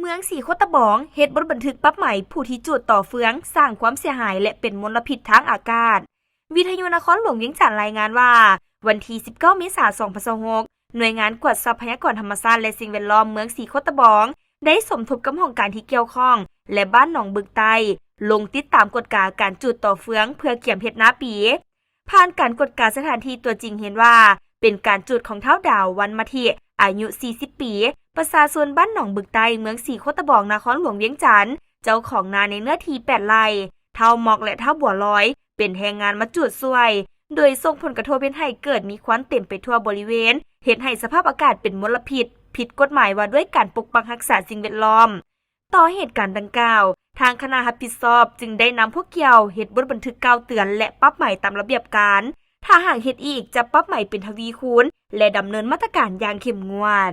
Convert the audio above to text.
ເມືອງສີໂຄດຕະບອງ ເຮັດບົດບັນທຶກປັບໃໝຜູ້ທີ່ຈູດຕໍ່ເຟືອງ ສ້າງຄວາມເສຍຫາຍ ແລະ ເປັນມົນລະພິດທາງອາກາດ. ວິທະຍຸນະຄອນຫຼວງວຽງຈັນລາຍງານວ່າ ວັນທີສິບເກົ້າ ເມສາ ສອງພັນຊາວຫົກ ໜ່ວຍງານກວດຊັບພະຍາກອນທຳມະຊາດ ແລະ ສິ່ງແວດລ້ອມເມືອງສີໂຄດຕະບອງ ໄດ້ສົມທົບກັບຫ້ອງການທີ່ກ່ຽວຂ້ອງ ແລະ ບ້ານໜອງບຶກໃຕ້ ລົງຕິດຕາມກວດກາການຈູດຕໍ່ເຟືອງ ເພື່ອກຽມເຮັດນາປີ. ຜ່ານການກວດກາສະຖານທີ່ຕົວຈິງເຫັນວ່າ ເປັນການຈູດຂອງທ້າວດາວ ວັນມະທິ ອາຍຸສີ່ສິບປີ ປະຊາຊົນບ້ານໜອງບຶກໃຕ້ ເມືອງສີໂຄດຕະບອງ ນະຄອນຫຼວງວຽງຈັນ ເຈົ້າຂອງນາໃນເນື້ອທີ່ແປດໄຮ່, ທ້າວໝອກ ແລະ ທ້າວບົວລອຍ ເປັນແຮງງານມາຈູດຊ່ວຍ ໂດຍສົ່ງຜົນກະທົບເຮັດໃຫ້ເກີດມີຄວັນເຕັມໄປທົ່ວບໍລິເວນ ເຮັດໃຫ້ສະພາບອາກາດເປັນມົນລະພິດ ຜິດກົດໝາຍວ່າດ້ວຍການປົກປັກຮັກສາສິ່ງແວດລ້ອມ. ຕໍ່ເຫດການດັ່ງກ່າວ, ທາງຄະນະຮັບຜິດຊອບຈຶ່ງໄດ້ນຳພວກກ່ຽວເຮັດບົດບັນທຶກກ່າວເຕືອນ ແລະ ປັບໃໝຕາມລະບຽບການ. ຖ້າຫາກເຮັດອີກ ຈະປັບໃໝເປັນທະວີຄູນ ແລະ ດຳເນີນມາດຕະການຢ່າງເຂັ້ມງວດ.